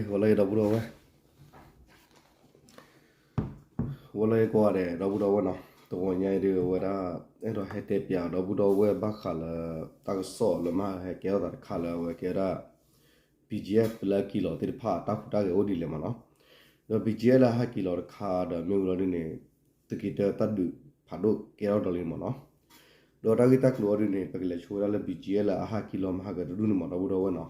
ဂီၤလၢအံၤ ဒီပုၢ်ဒီဝဲၢ်, ဂီၤလၢအံၤကိးဂၤဒဲး ဒီပုၢ်ဒီဝဲၢ်နီၤ, တဂီၤညါအံၤဒုး အဝဲဒၣ် အဲၣ်ဒိးဟဲတဲပၠးဒီပုၢ်ဒီဝဲၢ်ဘၣ်ဃးလၢ တၢ်ကစီၣ်လၢမဟါဟဲကဲထီၣ်သးတခါလၢအဝဲကဲဝဲဒၣ် BGF လၢအဟဲက့ၤလီၤသ့ၣ်တဖၣ် တၢ်ဟူးတၢ်ဂဲၤအိၣ်ဒ်လဲၣ်မ့ၢ်နီၤ. ဒီး BGF လၢအဟဲက့ၤလီၤတခါဒီးမ့ၢ်ဝံၤလီၤဒုးန့ၣ် သုးက့တၢတၢ်ဒုးဖးဒိၣ်ကဲထီၣ်ဒီးလံမ့ၢ်နီၤ. ဒီးတၢ်ဂ့ၢ်တၢ်ကျိၤအံၤဒုးန့ၣ် ပကလဲၤဆိဝဲဒၣ်လၢ BGF လၢအဟဲက့ၤလီၤမဟါကတဒူၣ်န့ၣ်မ့ၢ် ဒီပုၢ်ဒီဝဲၢ်နီၤ.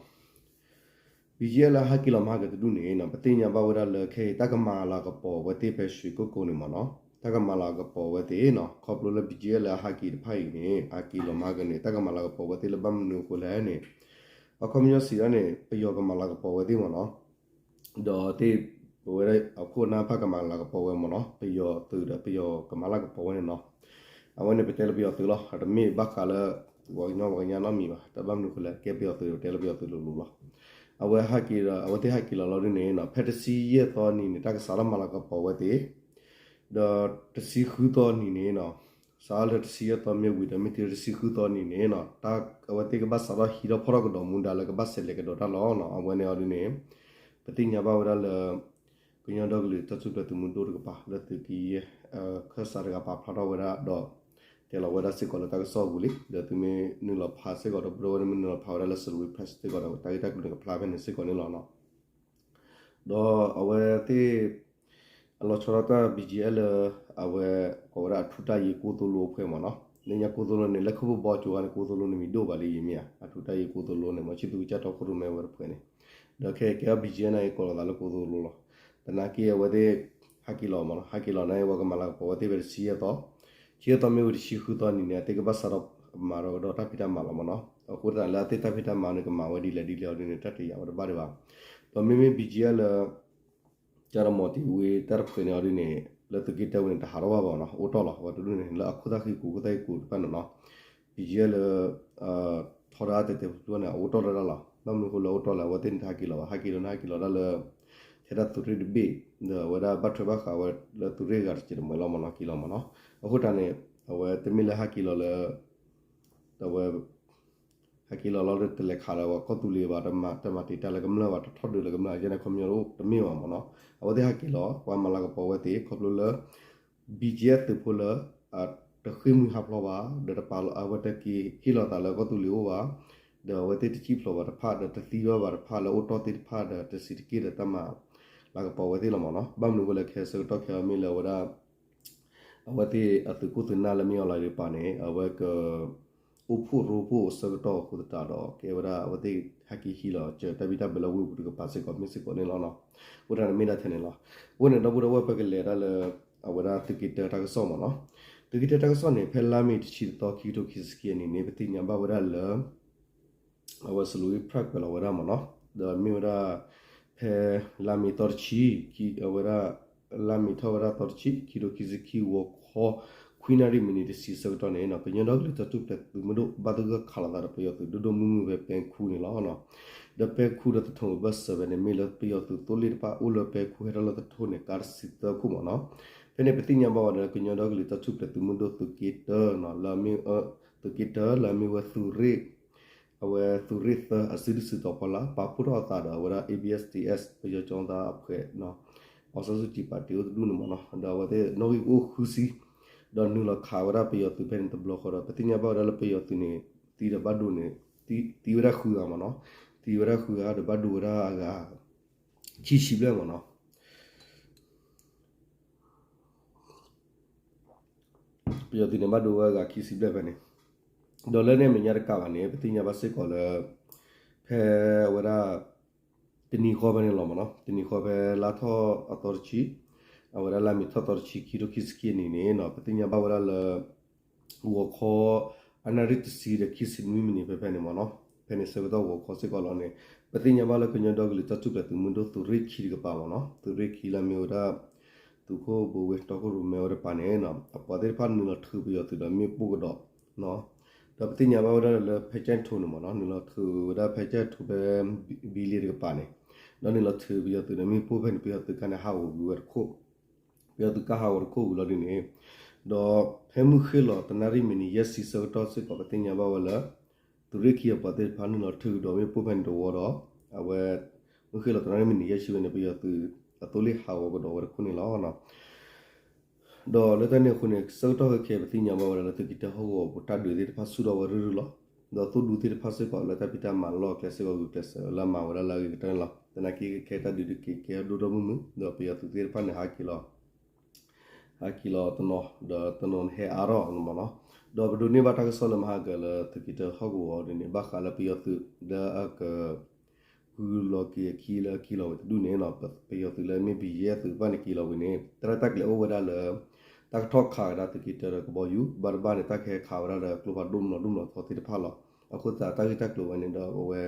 BGF လၢအဟဲက့ၤလီၤမဟါကတဒူၣ်န့ၣ်နီၤ ပသ့ၣ်ညါဘၣ်ဝဲဒၣ်လၢခဲအံၤ တၢ်ကမၤလၤကပီၤအဝဲသ့ၣ်ဖဲရွှေကုက္ကိုန့ၣ်မ့ၢ်နီၤ, တၢ်ကမၤလၤကပီၤအဝဲသ့ၣ်နီၤ, ခီဖျိလၢ BGF လၢအဟဲက့ၤတဖၣ်အံၤန့ၣ် အဟဲက့ၤလီၤမဟါကန့ၣ် တၢ်ကမၤလၤကပီၤအဝဲသ့ၣ်လၢဘၣ်မနုၤအဃိလဲၣ်န့ၣ် အခီပညီစံးဒ်န့ၣ် ပယီၤကမၤလၤကပီၤဝဲသ့ၣ်မ့ၢ်နီၤ. ဒီးသ့ၣ် ပဝဲဒၣ်အခိၣ်အနၢ်တဖၣ်ကမၤလၤကပီၤဝဲမ့ၢ်နီၤ, ပယီၤသုးဒီးပယီၤကမၤလၤကပီၤဝဲန့ၣ်နီၤ. အဝဲန့ၣ်ပတဲလၢပယီၤသုးလီၤ, တမ့ၢ်ဘၣ်ဃးလၢ ပှၤကညီပှၤကညီနီတမံၤဘၣ်, တၢ်ဘၣ်မနုၤအဃိလဲၣ် ကဲပယီၤသုးဒီးပတဲလၢပယီၤသုးလိၤလိၤလီၤ. အဝဲဟဲက့ၤဒီး အဝဲသ့ၣ်ဟဲက့ၤလီၤလီၤဒုးန့ၣ်နီၤ ဖဲတဆံယဲၢ်သီနံၤန့ၣ် တၢ်ကစးထီၣ်မၤလၤကပီၤဝဲသ့ၣ် ဒီးတဆံဃုသီနံၤန့ၣ်နီၤ, စးထီၣ်လၢတဆံယဲၢ်သီမ့ၢ်ဝံၤဒီး မ့ၢ်တုၤတဆံဃုသီနံၤန့ၣ်နီၤ, တၢ်အဝဲသ့ၣ်ကဘၣ်စးထီၣ်ဟံးထီၣ်ဖီၣ်ထီၣ်ကဒီးမူဒါလၢကဘၣ်ဆဲးလဲၤကဒီးတၢ်လီၤနီၤ. အဝဲန့ၣ်အီၤဒုးန့ၣ် ပသ့ၣ်ညါဘၣ်ဝဲဒၣ်လၢ ကညီဒီကလုာ်တၢ်ထူၣ်ဖျဲးသုးမုၢ်ဒိၣ်တကပၤ လၢသုးက့ယဲၢ် ခၢၣ်စးတဂၤပာ်ဖျါထီၣ်ဝဲဒၣ်ဒီး တဲလီၤဝဲဒၣ်စ့ၢ်ကီးလၢတၢ်ကစီၣ်အပူၤလံ. ဒီးသုမ့ၢ်နုာ်လီၤဖးစ့ၢ်ကီးဒီး ပဒိၣ်ဝဲန့ၣ်မ့ၢ်နုာ်လီၤဖးဝဲဒၣ်လၢ Salween Press စ့ၢ်ကီးဒီး တၢ်ဂ့ၢ်တၢ်ကျိၤန့ၣ်ကဖျါဖဲန့ၣ်စ့ၢ်ကီးန့ၣ်လီၤနီၤ. ဒီးအဝဲသ့ၣ် အလီၤဆီဒၣ်တၢ် BGF လၢ အဝဲ ကိးဝဲဒၣ်အထူးတပ်ရင်း ကိၢ်သိလိအဖှဲမ့ၢ်နီၤ. လၢညါကိၢ်သိလိန့ၣ် လၢခိၣ်ဘီကၠိၤဝါန့ၣ် ကိၢ်သိလိန့ၣ်မံၤဒိၣ်ဘၣ်လံယမ့ၢ်ဧါ, အထူးတပ်ရင်းကိၢ်သိလိန့ၣ် မ့ၢ်ဆံသူကစၢ်တီခိၣ်ရိၣ်မဲဝဲတဖှဲန့ၣ်. ဒီးခဲကဲအီၤ BGF န့ၣ် ကိးလီၤသးလၢကိၢ်သိလိလီၤ. သနာ်က့အဝဲသ့ၣ် ဟဲက့ၤလီၤမ့ၢ်နီၤ, ဟဲက့ၤလီၤန့ၣ် အဝဲကမၤလၤကပီၤဝဲသ့ၣ်ဖဲတဆံယဲၢ်သီ, တဆံယဲၢ်သီမ့ၢ်ဝံၤတဆံဃုသီနံၤန့ၣ် အသ့ၣ်ကဘၣ်စးထီၣ်မၤဒီးကဒီးတၢ်ဖံးတၢ်မၤလီၤမ့ၢ်နီၤ. အဃိသတးလၢအသ့ၣ်တၢ်ဖံးတၢ်မၤန့ၣ် ကမၤဝဲဒ်လဲၣ်ဒ်လဲၣ်အီၤဒ်န့ၣ် တၢ်တယာ်ဝဲတဘၣ်ဒံးဘၣ်. ဒီးမ့မ့ၢ် BGF လၢ ကၢ်တမီၤတ့ၤဝ့တၢ်တဖှဲန့ၣ်အီၤဒ်န့ၣ် လၢသုးက့တၢဝဲန့ၣ် တဟးထီၣ်ဘၣ်ဘၣ်နီၤ, အိၣ်တီၢ်လီၤ. အဝဲတဒူၣ်န့ၣ် လၢအခိၣ်သၣ်ဃံကိာ် ခိၣ်သၣ်ဃံကိာ်တဖၣ်န့ၣ်နီၤ, BGF လၢ ထီဒါတဲာ်တဲာ်ဖျိဖျိန့ၣ် အအိၣ်တီၢ်လၢဒၣ်လီၤ. ဘၣ်မနုၤအဃိလၢအအိၣ်တီၢ်လဲၣ်, အဝဲသ့ၣ်န့ၣ်တဟဲက့ၤလီၤဘၣ်, ဟဲက့ၤလီၤန့ၣ် ဟဲက့ၤလီၤဒၣ်လၢ ထဲဒၣ်သုးရ့ၣ်တဘ့ၣ်, ဒီးအဝဲဒၣ်ဘၣ်ထွဲဘၣ်ဃးဝဲလၢသုးရ့ၣ်ဂၤတစဲးတမှဲၤလီၤမ့ၢ်နီၤ, က့ၤလီၤမ့ၢ်နီၤ. အဃိတၢ်န့ၣ် အဝဲတမ့ၢ်လၢဟဲက့ၤလီၤလၢ အဝဲ ဟဲက့ၤလီၤလီၤဒီး တလဲၤခးလၢပှၤကီၢ်သူလ့ၤဘၣ်, တမၤတ့ၢ်တၢ်လၢကမျၢၢ်ဘၣ်, တထီၣ်ဒုးလၢကမျၢၢ်ယဲန့ၣ် ခီပညီတမ့ၢ်ဘၣ်မ့ၢ်နီၤ. အဝဲသ့ၣ်ဟဲက့ၤလီၤ ပှၤမၤလၤကပီၤဝဲသ့ၣ် ခီဖျိလၢ BGF သုးဖိလၢ တဃ့ၢ်မှံဟးဖျိးဘၣ်, ဒီးတပာ်လီၤ အဝဲတက့ၤဟ့ၣ်လီၤသးလၢကီၢ်သူလ့ၤအိၣ်ဘၣ်, ဒီးအဝဲသ့ၣ်တစံၣ်ဖျိးဘၣ်တဖၣ် ဒီးတသံဘၣ်ဘၣ်တဖၣ်လၢအိၣ်တီၢ်သ့ၣ်တဖၣ်ဒီး တစံးတက့ၢ်ဒီးတၢ်မၤလၤကပီၤဝဲသ့ၣ်လီၤမ့ၢ်နီၤ. ဘၣ်မနုၤအဃိလဲၣ် ခဲအံၤဆၢကတီၢ်ခဲအံၤမ့ၢ်လၢအဝဲဒၣ် အဝဲသ့ၣ်အသုးခိၣ်သုးနၢ်လၢမ့ၢ်အီၤလီၤတကပၤန့ၣ် အဝဲက အိၣ်ဖှိၣ်ရိဖှိၣ်အဆၢကတီၢ်အဃိသတးဒီး ကဲဝဲဒၣ်အဝဲသ့ၣ်ဟဲက့ၤဟံးလီၤစၢၤတၢ်ဘံၣ်တၢ်ဘၢလၢဝ့ၢ်ပူၤတကပၤစ့ၢ်ကီး မ့ၢ်စ့ၢ်ကီးန့ၣ်လီၤနီၤ. အဃိတၢ်န့ၣ်မ့ၢ်ဒၣ်ထဲန့ၣ်လီၤ. အဃိန့ၣ် ဒီပုၢ်ဒီဝဲၢ် ပကလဲၤဒၣ်လၢ အဝဲဒၣ်သုးက့တၢတၢ်ကစီၣ်မ့ၢ်နီၤ. သုးက့တၢတၢ်ကစီၣ်န့ၣ် ဖဲလါမ့ၤတဆံတသီ ခံကထိခံဆံခံအနံၤန့ၣ် ပသ့ၣ်ညါဘၣ်ဝဲဒၣ်လၢ အဝဲ Salween Press ကွဲးလီၤဝဲဒၣ်မ့ၢ်နီၤ, ဒီးမ့ၢ်ဝဲဒၣ် ဖဲလါမ့ၤသီတဆံ ခံ အဝဲဒၣ် လါမ့ၤထီၣ်ဝဲဒၣ်သီတဆံ ခံကထိခံဆံခံ ဂီၤခီ ခွံနၣ်ရံၣ်မံးနံးတဆံဆၢကတီၢ်န့ၣ် ကညီဒီကလုာ်တၢ်ထူၣ်ဖျဲးသုးမုၢ်ဒိၣ် ဘၣ်သဂၢၢ်ခးလိာ်သးဒီးပယီၤသုးဒိၣ်ဒိၣ်မုၢ်မုၢ်ဖဲပဲခူန့ၣ်လီၤ. ဒီးပဲခူဒီးသထူဘၢၣ်စၢၤဖဲန့ၣ် မ့ၢ်လၢပယီၤသုးသိလ့ၣ်တဖၣ်အိၣ်လၢပဲခူဟဲထီၣ်လၢသထူန့ၣ် ကါတဆံသၢခိၣ်မ့ၢ်နီၤ. ဖဲန့ၣ် ပသ့ၣ်ညါဘၣ်ဝဲဒီး ကညီဒီကလုာ်တၢ်ထူၣ်ဖျဲးသုးမုၢ်ဒိၣ်သုးက့တၢ လၢ သုးက့တၢ လၢအမ့ၢ်ဝဲသုးရ့ၣ် အဝဲသုးရ့ၣ်သၢအစုဒုးစုတီၤဖီလာ် ပာ်ဖှိၣ်ထီၣ်အသးဒီးအဝဲဒၣ် ABSDF ပယီၤကၠီသးအဖှဲး အောင်ဆန်းစုကြည် ပၣ်တံၣ်အိၣ်တဒူၣ်န့ၣ်မ့ၢ်နီၤ, ဒီးအဝဲသ့ၣ်နီၣ်ဂံၢ်ကအိၣ်ဃုဆံ ဒီးနုာ်လီၤခးဝဲဒၣ်ပယီၤသုးဖဲန့ၣ်တဘျီဃီဒီး ပသ့ၣ်ညါဘၣ်ဝဲဒၣ်လၢပယီၤသုးန့ၣ် သံဒီးဘၣ်ဒိန့ၣ် သံဝဲဒၣ်ဃုဂၤမ့ၢ်နီၤ, သံဝဲဒၣ်ဃုဂၤဒီးဘၣ်ဒိဝဲဒၣ်အဂၤ ခံဆံဘျဲၣ်မ့ၢ်နီၤ. ပယီၤသုးန့ၣ်ဘၣ်ဒိဝဲအဂၤခံဆံဘျဲၣ်ဖဲန့ၣ်, ဒီးလၢန့ၣ်အမဲာ်ညါတကးဘၣ်န့ၣ် ပသ့ၣ်ညါဘၣ်စ့ၢ်ကီးလၢ ဖဲအဝဲဒၣ် တနံၤဃီဖဲန့ၣ်လီၤမ့ၢ်နီၤ, တနံၤဃီဖဲလါထီၣ်အသီတဆံ, အဝဲဒၣ်လါမ့ၤထီၣ်သီတဆံ ခံထိခံဆံခံအနံၤန့ၣ်နီၤ ပသ့ၣ်ညါဘၣ်ဝဲဒၣ်လၢ ဂီၤခီ အနၣ်ရံၣ်တဆံဒီးခံဆံနွံမံးနံးဖဲဖဲန့ၣ်မ့ၢ်နီၤ, ဖဲန့ၣ်ဆၢကတီၢ်ဂီၤခီစ့ၢ်ကီးလီၤန့ၣ် ပသ့ၣ်ညါဘၣ်လၢကညီဒီကလုာ်တၢ်ထူၣ်ဖျဲးသုးမုၢ်ဒိၣ်သုးရ့ၣ်ခံတကပၤမ့ၢ်နီၤ, သုးရ့ၣ်ခံလၢအမ့ၢ်ဝဲဒၣ် သုးခိၣ်ဘိဝ့ တီခိၣ်ရိၣ်မဲဝဲတကပၤန့ၣ် အပှၤသ့ၣ်တဖၣ်နုာ်လီၤထုးပယီၤသုးဒီးမ့ၣ်ပိၢ်ကဒီး ဒီးပသ့ၣ်ညါဘၣ်ဝဲဒၣ်လၢဖဲကၠဲၣ်ထိၣ်န့ၣ်မ့ၢ်နီၤ နုာ်လီၤထုးဝဲဒၣ်ဖဲကၠဲၣ်ထိၣ်ဖဲ ဘံလ့တကပၤန့ၣ်, ဒီးနုာ်လီၤထုးပယီၤသုးဒီးမ့ၣ်ပိၢ်ဖဲန့ၣ် ပယီၤသုးခါန့ၣ် ဟးဂီၤကွံာ်ဝဲတခိၣ်, ပယီၤသုးကါဟးဂီၤတခိၣ်ဝံၤလီၤဒ်န့ၣ်, ဒီးဖဲမုၢ်ဃ့ၢ်လီၤတနၣ်ရံၣ်မံးနံးယဲၢ်ဆံဆၢကတီၢ်စ့ၢ်ကီး ပသ့ၣ်ညါဘၣ်ဝဲလၢ သုးရ့ၣ်ခံအပှၤသ့ၣ်တဖၣ်နုာ်လီၤထုးကဒီးမ့ၣ်ပိၢ်ဖဲန့ၣ်တဝီဒီး အဝဲ မုၢ်ဃ့ၢ်လီၤသနာ်က့ မံးနံးယဲၢ်ဆံဝဲန့ၣ် ပယီၤသုးအသိလ့ၣ်ဟးဂီၤကဒီးဝဲတခိၣ်န့ၣ်လီၤ. ဒီးလၢတၢ်န့ၣ်အဃိန့ၣ် ဆၢကတီၢ်ခဲအံၤ ပသ့ၣ်ညါဘၣ်ဝဲဒၣ်လၢ သုးက့တၢဟီၣ်ကဝီၤပူၤ တၢ်ဒုးသ့ၣ်တဖၣ်ဆူၣ်ထီၣ်ဝဲရုၢ်ရုၢ်လီၤ. ဒီးသိၣ်ဒူသ့ၣ်တဖၣ်စ့ၢ်ကီး လၢတၢ်ဖံးတၢ်မၤလီၢ်ကျဲစ့ၢ်ကီး ဂုာ်ကျဲးစၢးလၢမၤဝဲဒၣ်လၢအဂ့ၤကတၢၢ်န့ၣ်လီၤ. သနာ်က့ခဲအံၤ တၢ်ဒုးဒုးက့ၤကဲဒိၣ်ဒိၣ်မုၢ်မုၢ် ဒီးပယီၤသုးသ့ၣ်တဖၣ်န့ၣ် ဟးက့ၤလီၤ ဟဲက့ၤလီၤတနီၤ ဒီးတနီၤန့ၣ်ဟဲအါထီၣ်န့ၣ်မ့ၢ်နီၤ. ဒီးပဒိးန့ၢ်ဘၣ်တၢ်ကစီၣ်လၢမဟါကၢၤလၢ သုးက့တၢဟီၣ်ကဝီၤဒ်န့ၣ် ဘၣ်ဃးလၢပယီၤသုးလၢအက ဂုၤလီၤက့ၤအခံလၢအက့ၤလီၤဝဲတဒူၣ်န့ၣ်နီၤ, ပယီၤသုးလၢမ့ၢ်ဘံယဲၢ်သုးတဖၣ်န့ၣ်က့ၤလီၤဝဲန့ၣ် တၢ်ရဲၣ်တၢ်ကျဲၤအိၣ်ဝဲဒၣ်လၢ တၢ်ကထီၣ်ခးကဒါသုးက့တၢဒီးကဘီယူၤ ဘၣ်တဘၣ်န့ၣ် တၢ်ကဟဲခးဝဲဒၣ်ဒီးကျိဖးဒိၣ်မနီၤဒိၣ်မနီၤထီသ့ၣ်တဖၣ်လီၤ. အဃိသတးတၢ်ဂ့ၢ်တၢ်ကျိၤဝဲန့ၣ်ဒီး အဝဲ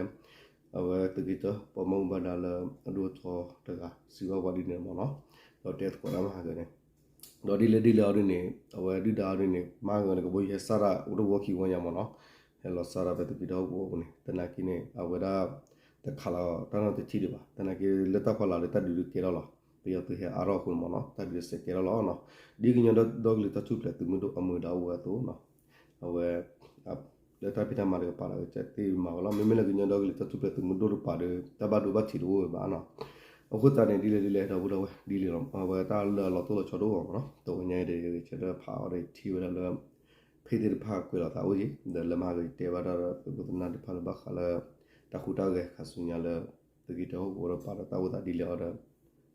အဝဲသုးက့တၢ ပှၤမၤဘူၣ်ဘၣ်ဒါလၢအဒိၣ်အထီတဂၤ စံးဘၣ်ပှၤဒ်န့ၣ်မ့ၢ်နီၤ, ဒီးတဲသကိးတၢ်မဟါကၢၤန့ၣ် ဒီးဒ်လဲၣ်ဒ်လဲၣ်အီၤဒ်န့ၣ် အဝဲဒုၣ်ဒါအီၤဒ်န့ၣ် မဟါကၢၤန့ၣ် ကဘီယူၤဟဲစးတၢ်အိၣ်တဝီခံဝီညါမ့ၢ်နီၤ, ဟဲလီၤစးတၢ်ဖဲသုးက့တၢဟီၣ်ကဝီၤပူၤန့ၣ် သနာ်က့န့ၣ် အဝဲဒၣ် တခးလီၤတၢ်နီတထံၣ်ဒံးဘၣ်. သနာ်က့လၢတၢ်ဖီလာ်လၢတၢ်ဒုးဒုးကဲထီၣ်လီၤ. ပယီၤသုးဟဲအါထီၣ်အဃိန့ၣ်မ့ၢ်နီၤ တၢ်ဒုးစဲးကဲထီၣ်လီၤနီၤ. ဒ်ကညီဒီကလုာ်တၢ်ထူၣ်ဖျဲးသုးမုၢ်ဒိၣ်အမုာ်ဒီးအိၣ်ဝဲအသိးနီၤ အဝဲ လၢတၢ်ဖံးတၢ်မၤတကပၤဒီး ကသ့မၤဝဲလီၤ. မ့မ့ၢ်လၢကညီဒီကလုာ်တၢ်ထူၣ်ဖျဲးသုးမုၢ်ဒိၣ်တကပၤဒီး တၢ်ဘၣ်ဒိဘၣ်ထံးတအိၣ်ဝဲဘၣ်နီၤ. အဃိသတးန့ၣ် ဒ်လဲၣ်ဒ်လဲၣ် ဒီပုၢ်ဒီဝဲၢ် ဒ်လဲၣ်လီၤ. အဝဲတၢ်လၢအလီၤတိၢ်လီၤဆီတအိၣ်ဘၣ်မ့ၢ်နီၤ. တဝဲညါအံၤဒီး ယကဆဲးဒၣ်ဖးအီၤဒီး ယထံၣ်ဝဲဒၣ်လၢ ဖ့ၣ်သ့ၣ်တဖၣ်ကွဲးလီၤသးအိၣ်က့ၤ ဒီးလၢမဟါကၢၤယတဲဘၣ်တၢ်ဒီး သုးခိၣ်သနၢ်သ့ၣ်တဖၣ်လၢဘၣ်ဃးလၢ တၢ်ဟူးတၢ်ဂဲၤခါဆူညါလၢ သုးက့တၢဟီၣ်ကဝီၤဒီးပာ်ဒီးတၢ်အိၣ်သးဒ်လဲၣ်အီၤဒီး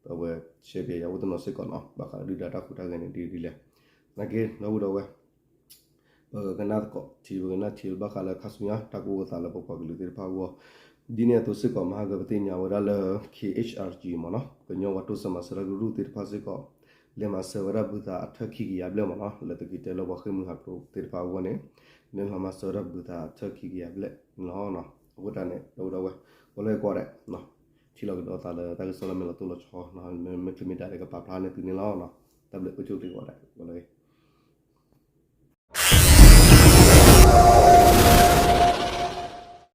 အဝဲ ရှဲပျဲယၤအိၣ်တနီၤစ့ၢ်ကီးနီၤ ဘၣ်ဃးလၢဒုၣ်ဒါတၢ်ဟူးတၢ်ဂဲၤန့ၣ်ဒ်လဲၣ်. သနာ်က့ ဒီပုၢ်ဒီဝဲၢ် ပကကနၣ်သကိးထံ ပကနၣ်ထံဘၣ်ဃးလၢခါဆူညါ တၢ်ကအိၣ်သးလၢပပှၤကလုာ်သ့ၣ်တဖၣ်အဂီၢ် ဒ်န့ၣ်အသိးစ့ၢ်ကီး မဟါကၢၤပသ့ၣ်ညါဝဲဒၣ်လၢ K H R G မ့ၢ်နီၤ ကညီဝၤတိစၢၤမၤစၢၤတၢ်ကရူၢ်သ့ၣ်တဖၣ်စ့ၢ်ကီး လဲၤမၤစၢၤဝဲဒၣ်ဘုသးအထၢၣ်ခံကယၤဘျဲၣ်မ့ၢ်နီၤ လၢသုးက့တၢလၢပှၤဃ့ၢ်မှံဟးဖျိးသ့ၣ်တဖၣ်အဂီၢ်န့ၣ် လဲၤလီၤမၤစၢၤဝဲဒၣ်ဘုသးအထၢၣ်ခံကယၤဘျဲၣ်န့ၣ်လီၤ. အဃိသတးန့ၣ် ဒီပုၢ်ဒီဝဲၢ် ပှၤလၢယကွၢ်ဒဲး ထံၣ်လီၤကဒီးသးလၢတၢ်ကစီၣ်လၢမ့ၢ်လီၤတိၢ်လီၤဆီ မ့ၢ်ချ့မ့ၢ်ဒါဒီးကပာ်ဖျါန့ၢ်သုန့ၣ်လီၤ. တၢ်ဘျုးအိၣ်ဆူၣ်အိၣ်ချ့ကိးဂၤဒဲး ပှၤလၢ